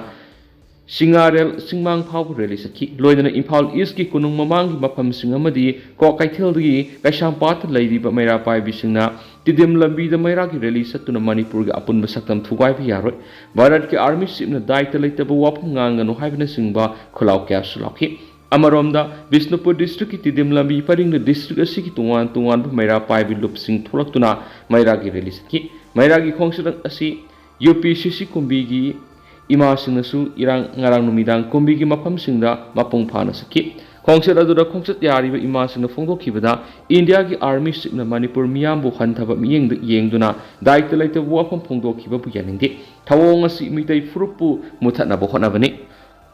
ꯁꯤꯡꯉꯥꯔꯦꯜ ꯆꯤꯡꯃꯥꯡ ꯐꯥꯎꯕ rally ꯆꯠꯈꯤ꯫ ꯂꯣꯏꯅꯅ ꯏꯝꯐꯥꯜ Eastꯀꯤ ꯀꯣꯅꯨꯡ ꯃꯃꯥꯡꯒꯤ ꯃꯐꯝꯁꯤꯡ ꯑꯃꯗꯤ ꯀ꯭ꯋꯥꯀꯩꯊꯦꯜꯗꯒꯤ ꯀꯩꯁꯥꯝꯄꯥꯠꯇ ꯂꯩꯔꯤꯕ ꯃꯩꯔꯥ ꯄꯥꯏꯕꯤꯁꯤꯡꯅ ꯇꯤꯗꯤꯝ ꯂꯝꯕꯤꯗ ꯃꯩꯔꯥꯒꯤ rally ꯆꯠꯇꯨꯅ ꯃꯅꯤꯄꯨꯔꯒꯤ ꯑꯄꯨꯟꯕ ꯁꯛꯇꯝ ꯊꯨꯒꯥꯏꯕ ꯌꯥꯔꯣꯏ, "ꯚꯥꯔꯠꯀꯤ Army Chiefꯅ ꯗꯥꯏꯇ ꯂꯩꯇꯕ ꯋꯥꯐꯝ ꯉꯥꯡꯒꯅꯨ" ꯍꯥꯏꯕꯅꯆꯤꯡꯕ ꯈꯨꯜꯂꯥꯎ ꯀꯌꯥꯁꯨ ꯂꯥꯎꯈꯤ꯫ ꯑꯃꯔꯣꯝꯗ, ꯕꯤꯁꯅꯨꯄꯨꯔ districtꯀꯤ ꯇꯤꯗꯤꯝ ꯂꯝꯕꯤ ꯄꯔꯤꯡꯗ district ꯑꯁꯤꯒꯤ ꯇꯣꯉꯥꯟ ꯇꯣꯉꯥꯟꯕ ꯃꯩꯔꯥ ꯄꯥꯏꯕꯤ ꯂꯨꯞꯁꯤꯡ ꯊꯣꯛꯂꯛꯇꯨꯅ ꯃꯩꯔꯥꯒꯤ rally ꯆꯠꯈꯤ꯫ ꯃꯩꯔꯥꯒꯤ ꯈꯣꯡꯆꯠ ꯑꯁꯤ UPCC ꯀꯨꯝꯕꯤꯒꯤ ꯏꯃꯥꯁꯤꯡꯅꯁꯨ ꯏꯔꯥꯡ, ꯉꯔꯥꯡ ꯅꯨꯃꯤꯗꯥꯡ ꯀꯨꯝꯕꯤꯒꯤ ꯃꯐꯝꯁꯤꯡꯗ ꯃꯄꯨꯡ ꯐꯥꯅ ꯆꯠꯈꯤ꯫ ꯈꯣꯡꯆꯠ ꯑꯗꯨꯗ ꯈꯣꯡꯆꯠ ꯌꯥꯔꯤꯕ ꯏꯃꯥꯁꯤꯡꯅ ꯐꯣꯡꯗꯣꯛꯈꯤꯕꯗ, "Indiaꯒꯤ Army Chiefꯅ ꯃꯅꯤꯄꯨꯔ ꯃꯤꯌꯥꯝꯕꯨ ꯍꯟꯊꯕ ꯃꯤꯠꯌꯦꯡꯗ ꯌꯦꯡꯗꯨꯅ ꯗꯥꯏꯇ ꯂꯩꯇꯕ ꯋꯥꯐꯝ ꯐꯣꯡꯗꯣꯛꯈꯤꯕꯕꯨ ꯌꯥꯅꯤꯡꯗꯦ꯫ ꯊꯧꯑꯣꯡ ꯑꯁꯤ ꯃꯤꯇꯩ ꯐꯨꯔꯨꯞꯄꯨ ꯃꯨꯊꯠꯅꯕ ꯍꯣꯠꯅꯕꯅꯤ"꯫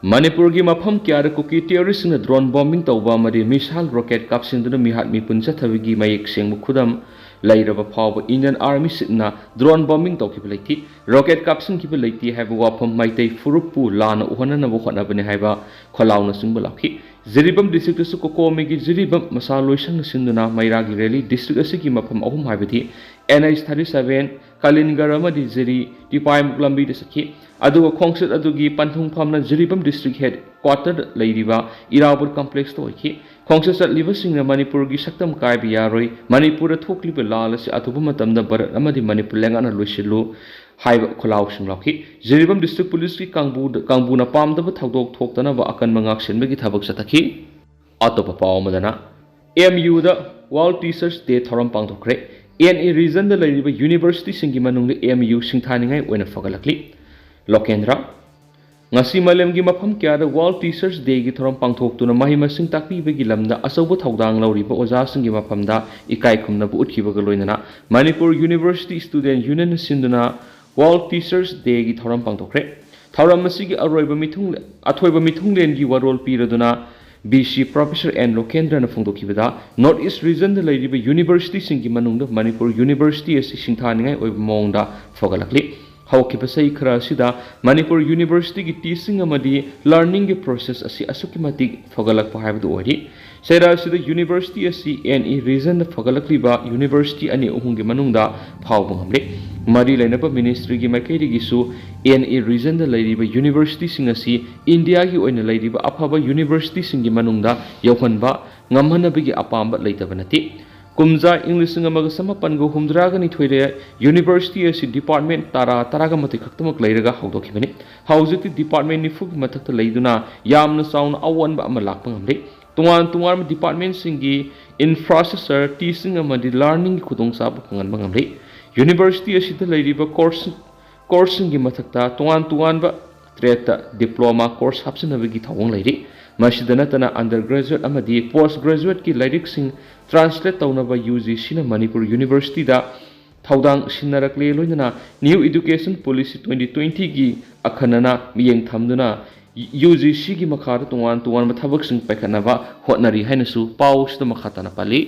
ꯃꯅꯤꯄꯨꯔꯒꯤ ꯃꯐꯝ ꯀꯌꯥꯗ ꯀꯨꯀꯤ terroristꯁꯤꯡꯅ drone bombing ꯇꯧꯕ ꯑꯃꯗꯤ missile rocket ꯀꯥꯞꯁꯤꯟꯗꯨꯅ ꯃꯤꯍꯥꯠ ꯃꯤꯄꯨꯟ ꯆꯠꯊꯕꯒꯤ ꯃꯌꯦꯛ ꯁꯦꯡꯕ ꯈꯨꯗꯝ ꯂꯩꯔꯕ ꯐꯥꯎꯕ Indian Army Chiefꯅ drone bombing ꯇꯧꯈꯤꯕ ꯂꯩꯇꯦ, rocket ꯀꯥꯞꯁꯤꯟꯈꯤꯕ ꯂꯩꯇꯦ ꯍꯥꯏꯕ ꯋꯥꯐꯝ ꯃꯩꯇꯩ ꯐꯨꯔꯨꯞꯄꯨ ꯂꯥꯟꯅ ꯎꯍꯟꯅꯅꯕ ꯍꯣꯠꯅꯕꯅꯤ ꯍꯥꯏꯕ ꯈꯣꯜꯂꯥꯎꯅꯆꯤꯡꯕ ꯂꯥꯎꯈꯤ꯫ ꯖꯤꯔꯤꯕꯥꯝ districtꯇꯁꯨ ꯀꯣꯀꯣꯃꯤꯒꯤ ꯖꯤꯔꯤꯕꯥꯝ ꯃꯁꯥ ꯂꯣꯏꯁꯪꯅ ꯁꯤꯟꯗꯨꯅ ꯃꯩꯔꯥꯒꯤ rally district ꯑꯁꯤꯒꯤ ꯃꯐꯝ ꯑꯍꯨꯝ ꯍꯥꯏꯕꯗꯤ NH thirty seven, ꯀꯥꯂꯤꯟꯒꯔ ꯑꯃꯗꯤ ꯖꯤꯔꯤ ꯇꯤꯄꯥꯏꯃꯨꯛ ꯂꯝꯕꯤꯗ ꯆꯠꯈꯤ꯫ ꯑꯗꯨꯒ ꯈꯣꯡꯆꯠ ꯑꯗꯨꯒꯤ ꯄꯟꯊꯨꯡꯐꯝꯅ ꯖꯤꯔꯤꯕꯥꯝ district headquarterꯗ ꯂꯩꯔꯤꯕ ꯏꯔꯥꯕꯣꯠ complexꯇ ꯑꯣꯏꯈꯤ꯫ ꯈꯣꯡꯆꯠ ꯆꯠꯂꯤꯕꯁꯤꯡꯅ ꯃꯅꯤꯄꯨꯔꯒꯤ ꯁꯛꯇꯝ ꯀꯥꯏꯕ ꯌꯥꯔꯣꯏ, ꯃꯅꯤꯄꯨꯔꯗ ꯊꯣꯛꯂꯤꯕ ꯂꯥꯜ ꯑꯁꯤ ꯑꯊꯨꯕ ꯃꯇꯝꯗ ꯚꯥꯔꯠ ꯑꯃꯗꯤ ꯃꯅꯤꯄꯨꯔ ꯂꯩꯉꯥꯛꯅ ꯂꯣꯏꯁꯤꯜꯂꯨ, ꯍꯥꯏꯕ ꯈꯣꯜꯂꯥꯎꯁꯤꯡ ꯂꯥꯎꯈꯤ꯫ ꯖꯤꯔꯤꯕꯥꯝ District Police ꯀꯤ ꯀꯥꯡꯕꯨꯗ, ꯀꯥꯡꯕꯨꯅ ꯄꯥꯝꯗꯕ ꯊꯧꯗꯣꯛ ꯊꯣꯛꯇꯅꯕ ꯑꯀꯟꯕ ꯉꯥꯛꯁꯦꯟꯕꯒꯤ ꯊꯕꯛ ꯆꯠꯊꯈꯤ꯫ ꯑꯇꯣꯞꯄ ꯄꯥꯎ ꯑꯃꯗꯅ, ꯑꯦꯝ ꯌꯨꯗ World Teachers Day ꯊꯧꯔꯝ ꯄꯥꯡꯊꯣꯛꯈ꯭ꯔꯦ꯫ ꯑꯦꯟ ꯏ region ꯗ ꯂꯩꯔꯤꯕ university ꯁꯤꯡꯒꯤ ꯃꯅꯨꯡꯗ ꯑꯦꯝ ꯌꯨ ꯁꯤꯡꯊꯥꯅꯤꯡꯉꯥꯏ ꯑꯣꯏꯅ ꯐꯒꯠꯂꯛꯂꯤ꯫ ꯂꯣꯀꯦꯟꯗ꯭ꯔ꯫ ꯉꯁꯤ ꯃꯥꯂꯦꯝꯒꯤ ꯃꯐꯝ ꯀꯌꯥꯗ World Teachers Day ꯒꯤ ꯊꯧꯔꯝ ꯄꯥꯡꯊꯣꯛꯇꯨꯅ ꯃꯍꯩ ꯃꯁꯤꯡ ꯇꯥꯛꯄꯤꯕꯒꯤ ꯂꯝꯗ ꯑꯆꯧꯕ ꯊꯧꯗꯥꯡ ꯂꯧꯔꯤꯕ ꯑꯣꯖꯥꯁꯤꯡꯒꯤ ꯃꯐꯝꯗ ꯏꯀꯥꯏ ꯈꯨꯝꯅꯕ ꯎꯠꯈꯤꯕꯒ ꯂꯣꯏꯅꯅ Manipur University Student Union ꯅ ꯁꯤꯟꯗꯨꯅ World Teachers Day ꯒꯤ ꯊꯧꯔꯝ ꯄꯥꯡꯊꯣꯛꯈ꯭ꯔꯦ꯫ ꯊꯧꯔꯝ ꯑꯁꯤꯒꯤ ꯑꯔꯣꯏꯕ ꯃꯤꯊꯨꯡ-, ꯑꯊꯣꯏꯕ ꯃꯤꯊꯨꯡꯂꯦꯟꯒꯤ ꯋꯥꯔꯣꯜ ꯄꯤꯔꯗꯨꯅ ꯚꯤ ꯁꯤ Professor ꯑꯦꯟ ꯂꯣꯀꯦꯟꯗ꯭ꯔꯅ ꯐꯣꯡꯗꯣꯛꯈꯤꯕꯗ, North East region ꯗ ꯂꯩꯔꯤꯕ university ꯁꯤꯡꯒꯤ ꯃꯅꯨꯡꯗ ꯃꯅꯤꯄꯨꯔ University ꯑꯁꯤ ꯁꯤꯡꯊꯥꯅꯤꯡꯉꯥꯏ ꯑꯣꯏꯕ ꯃꯑꯣꯡꯗ ꯐꯒꯠꯂꯛꯂꯤ꯫ ꯍꯧꯈꯤꯕ ꯆꯍꯤ ꯈꯔ ꯑꯁꯤꯗ ꯃꯅꯤꯄꯨꯔ University ꯒꯤ teaching ꯑꯃꯗꯤ learning ꯒꯤ process ꯑꯁꯤ ꯑꯁꯨꯛꯀꯤ ꯃꯇꯤꯛ ꯐꯒꯠꯂꯛꯄ ꯍꯥꯏꯕꯗꯨ ꯑꯣꯏꯔꯤ꯫ ꯆꯩꯔꯥ ꯑꯁꯤꯗ university ꯑꯁꯤ ꯑꯦꯟ ꯏ region ꯗ ꯐꯒꯠꯂꯛꯂꯤꯕ university ꯑꯅꯤ ꯑꯍꯨꯝꯒꯤ ꯃꯅꯨꯡꯗ ꯐꯥꯎꯕ ꯉꯝꯂꯦ꯫ ꯃꯔꯤ ꯂꯩꯅꯕ ministry ꯒꯤ ꯃꯥꯏꯀꯩꯗꯒꯤꯁꯨ ꯑꯦꯟ ꯏ region ꯗ ꯂꯩꯔꯤꯕ university ꯁꯤꯡ ꯑꯁꯤ ꯏꯟꯗꯤꯌꯥꯒꯤ ꯑꯣꯏꯅ ꯂꯩꯔꯤꯕ ꯑꯐꯕ university ꯁꯤꯡꯒꯤ ꯃꯅꯨꯡꯗ ꯌꯧꯍꯟꯕ ꯉꯝꯍꯟꯅꯕꯒꯤ ꯑꯄꯥꯝꯕ ꯂꯩꯇꯕ ꯅꯠꯇꯦ꯫ ꯀꯨꯝꯖꯥ ꯏꯪ ꯂꯤꯁꯤꯡ ꯑꯃꯒ ꯆꯃꯥꯄꯟꯒ ꯍꯨꯝꯗ꯭ꯔꯥꯒ ꯅꯤꯊꯣꯏꯗ university ꯑꯁꯤ department ꯇꯔꯥ, ꯇꯔꯥꯒ ꯃꯥꯊꯣꯏ ꯈꯛꯇꯃꯛ ꯂꯩꯔꯒ ꯍꯧꯗꯣꯛꯈꯤꯕꯅꯤ꯫ ꯍꯧꯖꯤꯛꯇꯤ department ꯅꯤꯐꯨꯒꯤ ꯃꯊꯛꯇ ꯂꯩꯗꯨꯅ ꯌꯥꯝꯅ ꯆꯥꯎꯅ ꯑꯑꯣꯟꯕ ꯑꯃ ꯂꯥꯛꯄ ꯉꯝꯂꯦ꯫ ꯇꯣꯉꯥꯟ ꯇꯣꯉꯥꯟꯕ department ꯁꯤꯡꯒꯤ infrastructure, teaching ꯑꯃꯗꯤ learning ꯒꯤ ꯈꯨꯗꯣꯡꯆꯥꯕ ꯐꯪꯍꯟꯕ ꯉꯝꯂꯦ꯫ University ꯑꯁꯤꯗ ꯂꯩꯔꯤꯕ course, course ꯁꯤꯡꯒꯤ ꯃꯊꯛꯇ ꯇꯣꯉꯥꯟ ꯇꯣꯉꯥꯟꯕ trade ꯇ diploma course ꯍꯥꯞꯆꯤꯟꯅꯕꯒꯤ ꯊꯧꯑꯣꯡ ꯂꯩꯔꯤ꯫ ꯃꯁꯤꯗ ꯅꯠꯇꯅ undergraduate ꯑꯃꯗꯤ post graduate ꯀꯤ ꯂꯥꯏꯔꯤꯛꯁꯤꯡ translate ꯇꯧꯅꯕ ꯌꯨ ꯖꯤ ꯁꯤꯅ ꯃꯅꯤꯄꯨꯔ University ꯗ ꯊꯧꯗꯥꯡ ꯁꯤꯟꯅꯔꯛꯂꯦ, ꯂꯣꯏꯅꯅ New Education Policy twenty twenty ꯒꯤ ꯑꯈꯟꯅꯅ ꯃꯤꯠꯌꯦꯡ ꯊꯝꯗꯨꯅ ꯌꯨ ꯖꯤ ꯁꯤ ꯒꯤ ꯃꯈꯥꯗ ꯇꯣꯉꯥꯟ ꯇꯣꯉꯥꯟꯕ ꯊꯕꯛꯁꯤꯡ ꯄꯥꯏꯈꯠꯅꯕ ꯍꯣꯠꯅꯔꯤ ꯍꯥꯏꯅꯁꯨ ꯄꯥꯎ ꯑꯁꯤꯗ ꯃꯈꯥ ꯇꯥꯅ ꯄꯜꯂꯤ꯫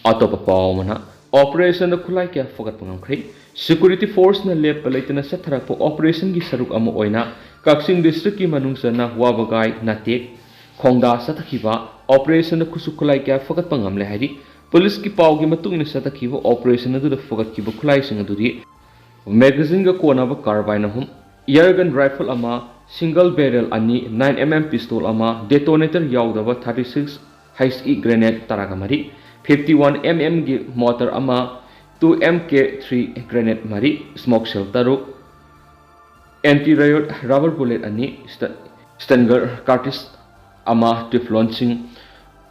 ꯑꯇꯣꯞꯄ ꯄꯥꯎ ꯑꯃꯅ, operation ꯗ ꯈꯨꯠꯂꯥꯏ ꯀꯌꯥ ꯐꯒꯠꯄ ꯉꯝꯈ꯭ꯔꯦ꯫ Security force ꯅ ꯂꯦꯞꯄ ꯂꯩꯇꯅ ꯆꯠꯊꯔꯛꯄ operation ꯒꯤ ꯁꯔꯨꯛ ꯑꯃ ꯑꯣꯏꯅ ꯀꯛꯆꯤꯡ district ꯀꯤ ꯃꯅꯨꯡ ꯆꯟꯅ ꯋꯥꯕꯒꯥꯏ, ꯅꯥꯇꯦꯛ, ꯈꯣꯡꯗꯥ ꯆꯠꯊꯈꯤꯕ operation ꯗ ꯈꯨꯠꯁꯨ ꯈꯨꯠꯂꯥꯏ ꯀꯌꯥ ꯐꯒꯠꯄ ꯉꯝꯂꯦ ꯍꯥꯏꯔꯤ꯫ Police ꯀꯤ ꯄꯥꯎꯒꯤ ꯃꯇꯨꯡ ꯏꯟꯅ ꯆꯠꯊꯈꯤꯕ operation ꯑꯗꯨꯗ ꯐꯒꯠꯈꯤꯕ ꯈꯨꯠꯂꯥꯏꯁꯤꯡ ꯑꯗꯨꯗꯤ magazine ꯒ ꯀꯣꯟꯅꯕ carbine ꯑꯍꯨꯝ, air gun rifle ꯑꯃ, single barrel ꯑꯅꯤ, nine M M pistol ꯑꯃ, detonator ꯌꯥꯎꯗꯕ thirty six H E grenade ꯇꯔꯥꯒ ꯃꯔꯤ, fifty one M M ꯒꯤ mortar ꯑꯃ, two M K three grenade ꯃꯔꯤ, smoke shell ꯇꯔꯨꯛ, anti riot rubber bullet ꯑꯅꯤ, sta- Stinger cartridge ꯑꯃ, teflon ꯁꯤꯡ,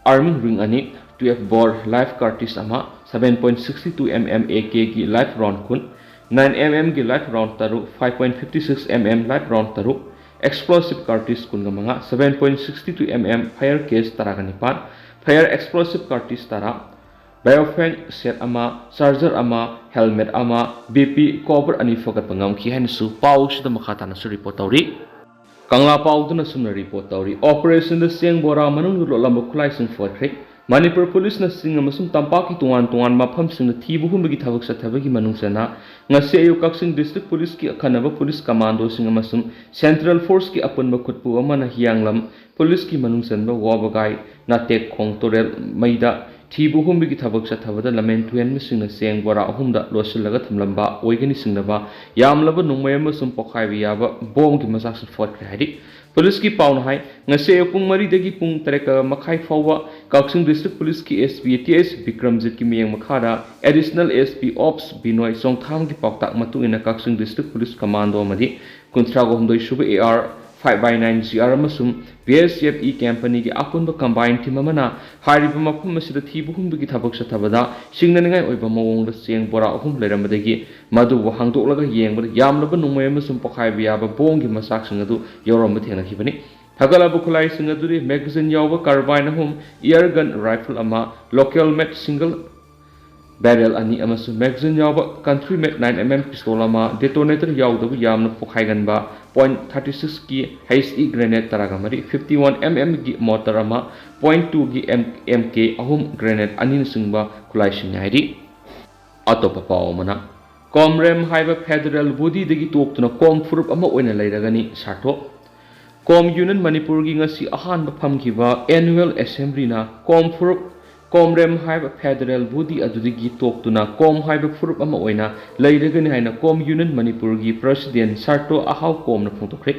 arming ring ꯑꯅꯤ, twelve bore live cartridge ꯑꯃ, seven point six two M M A K ꯒꯤ live round ꯀꯨꯟ, nine M M ꯒꯤ live round ꯇꯔꯨꯛ, five point five six M M live round ꯇꯔꯨꯛ, explosive cartridge ꯀꯨꯟꯒ ꯃꯉꯥ, seven point six two M M fire case ꯇꯔꯥꯒ ꯅꯤꯄꯥꯟ, fire explosive cartridge ꯇꯔꯥ, biofang set ꯑꯃ, charger ꯑꯃ, helmet ꯑꯃ, B P cover ꯑꯅꯤ ꯐꯒꯠꯄ ꯉꯝꯈꯤ ꯍꯥꯏꯅꯁꯨ ꯄꯥꯎꯁꯤꯗ ꯃꯈꯥ ꯇꯥꯅꯁꯨ report ꯇꯧꯔꯤ꯫ ꯀꯪꯂꯥ ꯄꯥꯎꯗꯨꯅ ꯁꯨꯝꯅ report ꯇꯧꯔꯤ, operationꯗ ꯆꯦꯡ ꯕꯣꯔꯥ ꯃꯅꯨꯡꯗ ꯂꯣꯠꯂꯝꯕ ꯈꯨꯠꯂꯥꯏꯁꯤꯡ ꯐꯒꯠꯈ꯭ꯔꯦ꯫ ꯃꯅꯤꯄꯨꯔ ꯄꯨꯂꯤꯁꯅ ꯆꯤꯡ ꯑꯃꯁꯨꯡ ꯇꯝꯄꯥꯛꯀꯤ ꯇꯣꯉꯥꯟ ꯇꯣꯉꯥꯟꯕ ꯃꯐꯝꯁꯤꯡꯗ ꯊꯤꯕ ꯍꯨꯝꯕꯒꯤ ꯊꯕꯛ ꯆꯠꯊꯕꯒꯤ ꯃꯅꯨꯡ ꯆꯟꯅ ꯉꯁꯤ ꯑꯌꯨꯛ ꯀꯛꯆꯤꯡ district ꯄꯨꯂꯤꯁꯀꯤ ꯑꯈꯟꯅꯕ ꯄꯨꯂꯤꯁ ꯀꯃꯥꯟꯗꯣꯁꯤꯡ ꯑꯃꯁꯨꯡ central forceꯀꯤ ꯑꯄꯨꯟꯕ ꯈꯨꯠꯄꯨ ꯑꯃꯅ ꯍꯤꯌꯥꯡꯂꯝ ꯄꯨꯂꯤꯁꯀꯤ ꯃꯅꯨꯡ ꯆꯟꯕ ꯋꯥꯕꯒꯥꯏ, ꯅꯥꯇꯦꯛꯈꯣꯡ ꯇꯨꯔꯦꯜ ꯃꯩꯗ ꯊꯤꯕ ꯍꯨꯝꯕꯒꯤ ꯊꯕꯛ ꯆꯠꯊꯕꯗ ꯂꯝꯖꯦꯟ ꯇꯨꯍꯦꯟꯕꯁꯤꯡꯅ ꯆꯦꯡ ꯕꯣꯔꯥ ꯑꯍꯨꯝꯗ ꯂꯣꯠꯁꯤꯜꯂꯒ ꯊꯝꯂꯝꯕ ꯑꯣꯏꯒꯅꯤ ꯆꯤꯡꯅꯕ ꯌꯥꯝꯂꯕ ꯅꯣꯡꯃꯩ ꯑꯃꯁꯨꯡ ꯄꯣꯈꯥꯏꯕ ꯌꯥꯕ ꯕꯣꯝꯒꯤ ꯃꯆꯥꯛꯁꯤꯡ ꯐꯒꯠꯈ꯭ꯔꯦ ꯍꯥꯏꯔꯤ꯫ ꯄꯨꯂꯤꯁꯀꯤ ꯄꯥꯎꯅ ꯍꯥꯏ, ꯉꯁꯤ ꯑꯌꯨꯛ ꯄꯨꯡ ꯃꯔꯤꯗꯒꯤ ꯄꯨꯡ ꯇꯔꯦꯠ ꯃꯈꯥꯏ ꯐꯥꯎꯕ ꯀꯛꯆꯤꯡ district ꯄꯨꯂꯤꯁꯀꯤ S P T S ꯕꯤꯀ꯭ꯔꯝꯖꯤꯠꯀꯤ ꯃꯤꯠꯌꯦꯡ ꯃꯈꯥꯗ additional S P ops ꯕꯤꯅꯣꯏ ꯆꯣꯡꯊꯥꯝꯒꯤ ꯄꯥꯎꯇꯥꯛ ꯃꯇꯨꯡ ꯏꯟꯅ ꯀꯛꯆꯤꯡ district ꯄꯨꯂꯤꯁ ꯀꯃꯥꯟꯗꯣ ꯑꯃꯗꯤ ꯀꯨꯟꯊ꯭ꯔꯥ ꯍꯨꯝꯗꯣꯏ ꯁꯨꯕ A R five by nine G R ꯑꯃꯁꯨꯡ B S F E companyꯒꯤ ꯑꯄꯨꯟꯕ combined team ꯑꯃꯅ ꯍꯥꯏꯔꯤꯕ ꯃꯐꯝ ꯑꯁꯤꯗ ꯊꯤꯕ ꯍꯨꯝꯕꯒꯤ ꯊꯕꯛ ꯆꯠꯊꯕꯗ ꯁꯤꯡꯅꯅꯤꯡꯉꯥꯏ ꯑꯣꯏꯕ ꯃꯑꯣꯡꯗ ꯆꯦꯡ ꯕꯣꯔꯥ ꯑꯍꯨꯝ ꯂꯩꯔꯝꯕꯗꯒꯤ ꯃꯗꯨꯕꯨ ꯍꯥꯡꯗꯣꯛꯂꯒ ꯌꯦꯡꯕꯗ ꯌꯥꯝꯂꯕ ꯅꯣꯡꯃꯩ ꯑꯃꯁꯨꯡ ꯄꯣꯈꯥꯏꯕ ꯌꯥꯕ ꯕꯣꯝꯒꯤ ꯃꯆꯥꯛꯁꯤꯡ ꯑꯗꯨ ꯌꯥꯎꯔꯝꯕ ꯊꯦꯡꯅꯈꯤꯕꯅꯤ꯫ ꯐꯒꯠꯂꯕ ꯈꯨꯠꯂꯥꯏꯁꯤꯡ ꯑꯗꯨꯗꯤ magazine ꯌꯥꯎꯕ carbine ꯑꯍꯨꯝ, air gun rifle ꯑꯃ, local made single barrel ꯑꯅꯤ ꯑꯃꯁꯨꯡ magazine ꯌꯥꯎꯕ country made nine M M pistol ꯑꯃ, detonator ꯌꯥꯎꯗꯕ ꯌꯥꯝꯅ ꯄꯣꯈꯥꯏꯒꯟꯕ point thirty six ꯀꯤ H E grenade ꯇꯔꯥꯒ ꯃꯔꯤ, fifty one M M ꯒꯤ mortar ꯑꯃ, point two ꯒꯤ M- M K ꯑꯍꯨꯝ grenade ꯑꯅꯤꯅꯆꯤꯡꯕ ꯈꯨꯠꯂꯥꯏꯁꯤꯡ ꯍꯥꯏꯔꯤ꯫ ꯑꯇꯣꯞꯄ ꯄꯥꯎ ꯑꯃꯅ, ꯀꯣꯝꯔꯦꯝ ꯍꯥꯏꯕ federal bodyꯗꯒꯤ ꯇꯣꯛꯇꯨꯅ ꯀꯣꯝ ꯐꯨꯔꯨꯞ ꯑꯃ ꯑꯣꯏꯅ ꯂꯩꯔꯒꯅꯤ ꯁꯥꯔꯇꯣ꯫ ꯀꯣꯝ ꯌꯨꯅꯤꯌꯟ ꯃꯅꯤꯄꯨꯔꯒꯤ ꯉꯁꯤ ꯑꯍꯥꯟꯕ ꯐꯝꯈꯤꯕ annual assemblyꯅ ꯀꯣꯝ ꯐꯨꯔꯨꯞ, ꯀꯣꯝꯔꯦꯝ ꯍꯥꯏꯕ federal body ꯑꯗꯨꯗꯒꯤ ꯇꯣꯛꯇꯨꯅ ꯀꯣꯝ ꯍꯥꯏꯕ ꯐꯨꯔꯨꯞ ꯑꯃ ꯑꯣꯏꯅ ꯂꯩꯔꯒꯅꯤ ꯍꯥꯏꯅ ꯀꯣꯝ ꯌꯨꯅꯤꯌꯟ ꯃꯅꯤꯄꯨꯔꯒꯤ president ꯁꯥꯔꯇꯣ ꯑꯍꯥꯎ ꯀꯣꯝꯅ ꯐꯣꯡꯗꯣꯛꯈ꯭ꯔꯦ꯫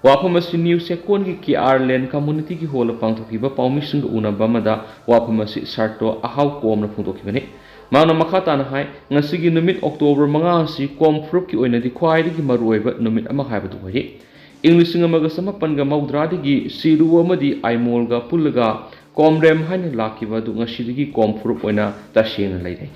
ꯋꯥꯐꯝ ꯑꯁꯤ ꯅ꯭ꯌꯨ ꯆꯦꯛꯀꯣꯟꯒꯤ K R Land Communityꯒꯤ ꯍꯣꯜꯗ ꯄꯥꯡꯊꯣꯛꯈꯤꯕ ꯄꯥꯎꯃꯤꯁꯤꯡꯒ ꯎꯅꯕ ꯑꯃꯗ ꯋꯥꯐꯝ ꯑꯁꯤ ꯁꯥꯔꯇꯣ ꯑꯍꯥꯎ ꯀꯣꯝꯅ ꯐꯣꯡꯗꯣꯛꯈꯤꯕꯅꯤ꯫ ꯃꯍꯥꯛꯅ ꯃꯈꯥ ꯇꯥꯅ ꯍꯥꯏ, ꯉꯁꯤꯒꯤ ꯅꯨꯃꯤꯠ ꯑꯣꯛꯇꯣꯕꯔ ꯃꯉꯥ ꯑꯁꯤ ꯀꯣꯝ ꯐꯨꯔꯨꯞꯀꯤ ꯑꯣꯏꯅꯗꯤ ꯈ꯭ꯋꯥꯏꯗꯒꯤ ꯃꯔꯨꯑꯣꯏꯕ ꯅꯨꯃꯤꯠ ꯑꯃ ꯍꯥꯏꯕꯗꯨ ꯑꯣꯏꯔꯤ꯫ ꯏꯪ ꯂꯤꯁꯤꯡ ꯑꯃꯒ ꯆꯃꯥꯄꯟꯒ ꯃꯧꯗ꯭ꯔꯥꯗꯒꯤ ꯁꯤꯔꯨ ꯑꯃꯗꯤ ꯑꯥꯏꯃꯣꯜꯒ ꯄꯨꯜꯂꯒ ꯀꯣꯝꯔꯦꯝ ꯍꯥꯏꯅ ꯂꯥꯛꯈꯤꯕ ꯑꯗꯨ ꯉꯁꯤꯗꯒꯤ ꯀꯣꯝ ꯐꯨꯔꯨꯞ ꯑꯣꯏꯅ ꯇꯁꯦꯡꯅ ꯂꯩꯔꯦ꯫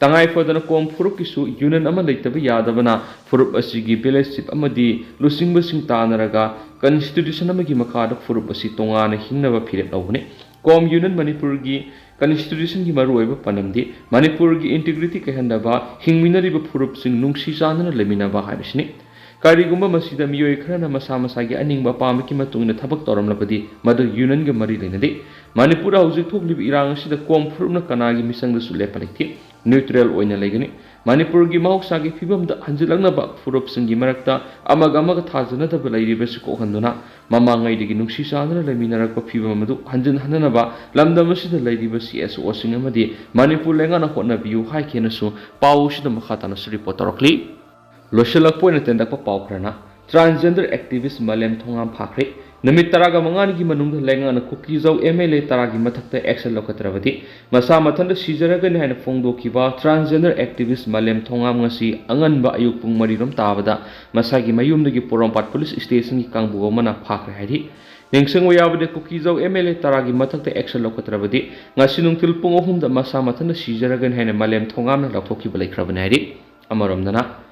ꯇꯉꯥꯏ ꯐꯗꯅ ꯀꯣꯝ ꯐꯨꯔꯨꯞꯀꯤꯁꯨ ꯌꯨꯅꯤꯌꯟ ꯑꯃ ꯂꯩꯇꯕ ꯌꯥꯗꯕꯅ ꯐꯨꯔꯨꯞ ꯑꯁꯤꯒꯤ ꯚꯤꯂꯦꯖ ꯆꯤꯐ ꯑꯃꯗꯤ ꯂꯨꯆꯤꯡꯕꯁꯤꯡ ꯇꯥꯟꯅꯔꯒ ꯀꯟꯁꯇꯤꯇ꯭ꯌꯨꯁꯟ ꯑꯃꯒꯤ ꯃꯈꯥꯗ ꯐꯨꯔꯨꯞ ꯑꯁꯤ ꯇꯣꯉꯥꯟꯅ ꯍꯤꯡꯅꯕ ꯐꯤꯔꯦꯞ ꯂꯧꯕꯅꯤ꯫ ꯀꯣꯝ ꯌꯨꯅꯤꯌꯟ ꯃꯅꯤꯄꯨꯔꯒꯤ ꯀꯟꯁꯇꯤꯇ꯭ꯌꯨꯁꯟꯒꯤ ꯃꯔꯨꯑꯣꯏꯕ ꯄꯥꯟꯗꯝꯗꯤ ꯃꯅꯤꯄꯨꯔꯒꯤ ꯏꯟꯇꯤꯒ꯭ꯔꯤꯇꯤ ꯀꯥꯏꯍꯟꯗꯕ, ꯍꯤꯡꯃꯤꯟꯅꯔꯤꯕ ꯐꯨꯔꯨꯞꯁꯤꯡ ꯅꯨꯡꯁꯤ ꯆꯥꯟꯅꯅ ꯂꯩꯃꯤꯟꯅꯕ ꯍꯥꯏꯕꯁꯤꯅꯤ꯫ ꯀꯔꯤꯒꯨꯝꯕ ꯃꯁꯤꯗ ꯃꯤꯑꯣꯏ ꯈꯔꯅ ꯃꯁꯥ ꯃꯁꯥꯒꯤ ꯑꯅꯤꯡꯕ ꯑꯄꯥꯝꯕꯒꯤ ꯃꯇꯨꯡ ꯏꯟꯅ ꯊꯕꯛ ꯇꯧꯔꯝꯂꯕꯗꯤ ꯃꯗꯨ ꯌꯨꯅꯤꯌꯟꯒ ꯃꯔꯤ ꯂꯩꯅꯗꯦ꯫ ꯃꯅꯤꯄꯨꯔꯗ ꯍꯧꯖꯤꯛ ꯊꯣꯛꯂꯤꯕ ꯏꯔꯥꯡ ꯑꯁꯤꯗ ꯀꯣꯝ ꯐꯨꯔꯨꯞꯅ ꯀꯅꯥꯒꯤ ꯃꯤꯆꯪꯗꯁꯨ ꯂꯦꯞꯄ ꯂꯩꯇꯦ꯫ ꯅ꯭ꯌꯨꯇ꯭ꯔꯦꯜ ꯑꯣꯏꯅ ꯂꯩꯒꯅꯤ꯫ ꯃꯅꯤꯄꯨꯔꯒꯤ ꯃꯍꯧꯁꯥꯒꯤ ꯐꯤꯕꯝꯗ ꯍꯟꯖꯤꯜꯂꯛꯅꯕ ꯐꯨꯔꯨꯞꯁꯤꯡꯒꯤ ꯃꯔꯛꯇ ꯑꯃꯒ ꯑꯃꯒ ꯊꯥꯖꯅꯗꯕ ꯂꯩꯔꯤꯕꯁꯤ ꯀꯣꯛꯍꯟꯗꯨꯅ ꯃꯃꯥꯡꯉꯩꯗꯒꯤ ꯅꯨꯡꯁꯤ ꯆꯥꯟꯅꯅ ꯂꯩꯃꯤꯟꯅꯔꯛꯄ ꯐꯤꯕꯝ ꯑꯗꯨ ꯍꯟꯖꯤꯟꯍꯟꯅꯅꯕ ꯂꯝꯗꯝ ꯑꯁꯤꯗ ꯂꯩꯔꯤꯕ ꯁꯤ ꯑꯦꯁ ꯑꯣꯁꯤꯡ ꯑꯃꯗꯤ ꯃꯅꯤꯄꯨꯔ ꯂꯩꯉꯥꯛꯅ ꯍꯣꯠꯅꯕꯤꯌꯨ ꯍꯥꯏꯈꯤꯅꯁꯨ ꯄꯥꯎ ꯑꯁꯤꯗ ꯃꯈꯥ ꯇꯥꯅꯁꯨ ꯔꯤꯄꯣꯔꯠ ꯇꯧꯔꯛꯂꯤ꯫ ꯂꯣꯏꯁꯤꯜꯂꯛꯄ ꯑꯣꯏꯅ ꯇꯦꯟꯗꯛꯄ ꯄꯥꯎ ꯈꯔꯅ, ꯇ꯭ꯔꯥꯟꯁꯖꯦꯟꯗꯔ ꯑꯦꯛꯇꯤꯚꯤꯁ ꯃꯥꯂꯦꯝ ꯊꯣꯉꯥꯝ ꯐꯥꯈ꯭ꯔꯦ꯫ ꯅꯨꯃꯤꯠ ꯇꯔꯥꯒ ꯃꯉꯥꯅꯤꯒꯤ ꯃꯅꯨꯡꯗ ꯂꯩꯉꯥꯛꯅ ꯀꯨꯀꯤꯖꯧ ꯑꯦꯝ ꯑꯦꯜ ꯑꯦ ꯇꯔꯥꯒꯤ ꯃꯊꯛꯇ ꯑꯦꯛꯁꯟ ꯂꯧꯈꯠꯇ꯭ꯔꯕꯗꯤ ꯃꯁꯥ ꯃꯊꯟꯇ ꯁꯤꯖꯔꯒꯅꯤ ꯍꯥꯏꯅ ꯐꯣꯡꯗꯣꯛꯈꯤꯕ ꯇ꯭ꯔꯥꯟꯁꯖꯦꯟꯗꯔ ꯑꯦꯛꯇꯤꯚꯤꯁ ꯃꯥꯂꯦꯝ ꯊꯣꯉꯥꯝ ꯉꯁꯤ ꯑꯉꯟꯕ ꯑꯌꯨꯛ ꯄꯨꯡ ꯃꯔꯤꯔꯣꯝ ꯇꯥꯕꯗ ꯃꯁꯥꯒꯤ ꯃꯌꯨꯝꯗꯒꯤ ꯄꯣꯔꯣꯝꯄꯥꯠ ꯄꯨꯂꯤꯁ ꯁ꯭ꯇꯦꯁꯟꯒꯤ ꯀꯥꯡꯕꯨ ꯑꯃꯅ ꯐꯥꯈ꯭ꯔꯦ ꯍꯥꯏꯔꯤ꯫ ꯅꯤꯡꯁꯤꯡꯕ ꯌꯥꯕꯗꯤ, ꯀꯨꯀꯤꯖꯧ ꯑꯦꯝ ꯑꯦꯜ ꯑꯦ ꯇꯔꯥꯒꯤ ꯃꯊꯛꯇ ꯑꯦꯛꯁꯟ ꯂꯧꯈꯠꯇ꯭ꯔꯕꯗꯤ ꯉꯁꯤ ꯅꯨꯡꯊꯤꯜ ꯄꯨꯡ ꯑꯍꯨꯝꯗ ꯃꯁꯥ ꯃꯊꯟꯇ ꯁꯤꯖꯔꯒꯅꯤ ꯍꯥꯏꯅ ꯃꯥꯂꯦꯝ ꯊꯣꯉꯥꯝꯅ ꯂꯥꯎꯊꯣꯛꯈꯤꯕ ꯂꯩꯈ꯭ꯔꯕꯅꯤ ꯍꯥꯏꯔꯤ꯫ ꯑꯃꯔꯣꯝꯗꯅ,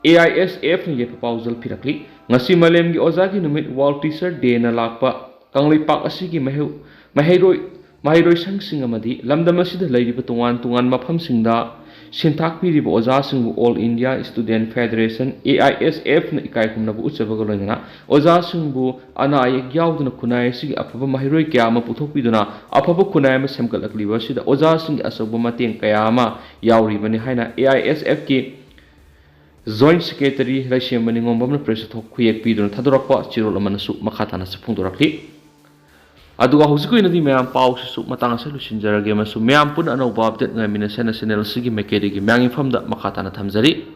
ꯑꯦ ꯑꯥꯏ ꯑꯦꯁ ꯑꯦꯐꯅ ꯌꯦꯠꯄ ꯄꯥꯎꯖꯦꯜ ꯄꯤꯔꯛꯂꯤ꯫ ꯉꯁꯤ ꯃꯥꯂꯦꯝꯒꯤ ꯑꯣꯖꯥꯒꯤ ꯅꯨꯃꯤꯠ, ꯋꯥꯔꯜ ꯇꯤꯆꯔ ꯗꯦꯅ ꯂꯥꯛꯄ ꯀꯪꯂꯩꯄꯥꯛ ꯑꯁꯤꯒꯤ ꯃꯍꯩ-, ꯃꯍꯩꯔꯣꯏ, ꯃꯍꯩꯔꯣꯏꯁꯪꯁꯤꯡ ꯑꯃꯗꯤ ꯂꯝꯗꯝ ꯑꯁꯤꯗ ꯂꯩꯔꯤꯕ ꯇꯣꯉꯥꯟ ꯇꯣꯉꯥꯟꯕ ꯃꯐꯝꯁꯤꯡꯗ ꯁꯤꯟꯊꯥꯛ ꯄꯤꯔꯤꯕ ꯑꯣꯖꯥꯁꯤꯡꯕꯨ All India Student Federation, A I ꯑꯦꯁ ꯑꯦꯐꯅ ꯏꯀꯥꯏ ꯈꯨꯝꯅꯕ ꯎꯠꯆꯕꯒ ꯂꯣꯏꯅꯅ ꯑꯣꯖꯥꯁꯤꯡꯕꯨ ꯑꯅꯥ ꯑꯌꯦꯛ ꯌꯥꯎꯗꯅ ꯈꯨꯟꯅꯥꯏ ꯑꯁꯤꯒꯤ ꯑꯐꯕ ꯃꯍꯩꯔꯣꯏ ꯀꯌꯥ ꯑꯃ ꯄꯨꯊꯣꯛꯄꯤꯗꯨꯅ ꯑꯐꯕ ꯈꯨꯟꯅꯥꯏ ꯑꯃ ꯁꯦꯝꯒꯠꯂꯛꯂꯤꯕ ꯑꯁꯤꯗ ꯑꯣꯖꯥꯁꯤꯡꯒꯤ ꯑꯆꯧꯕ ꯃꯇꯦꯡ ꯀꯌꯥ ꯑꯃ ꯌꯥꯎꯔꯤꯕꯅꯤ ꯍꯥꯏꯅ A I S ꯑꯦꯐꯀꯤ joint secretary ꯂꯩꯁꯦꯝꯕ ꯅꯤꯉꯣꯝꯕꯝꯅ ꯄ꯭ꯔꯦꯁꯇ ꯊꯣꯛ-, ꯈꯨꯌꯦꯛ ꯄꯤꯗꯨꯅ ꯊꯥꯗꯣꯔꯛꯄ ꯆꯦꯔꯣꯜ ꯑꯃꯅꯁꯨ ꯃꯈꯥ ꯇꯥꯅꯁꯨ ꯐꯣꯡꯗꯣꯔꯛꯂꯤ꯫ ꯑꯗꯨꯒ ꯍꯧꯖꯤꯛꯀꯤ ꯑꯣꯏꯅꯗꯤ ꯃꯌꯥꯝ ꯄꯥꯎꯁꯤꯁꯨ ꯃꯇꯥꯡ ꯑꯁꯤꯗ ꯂꯣꯏꯁꯤꯟꯖꯔꯒꯦ ꯑꯃꯁꯨꯡ ꯃꯌꯥꯝ ꯄꯨꯟꯅ ꯑꯅꯧꯕ ꯑꯞꯗꯦꯠ ꯉꯥꯏꯃꯤꯟꯅꯁꯦꯅ ꯆꯦꯅꯦꯜ ꯑꯁꯤꯒꯤ ꯃꯥꯏꯀꯩꯗꯒꯤ ꯃꯌꯥꯝꯒꯤ ꯃꯐꯝꯗ ꯃꯈꯥ ꯇꯥꯅ ꯊꯝꯖꯔꯤ꯫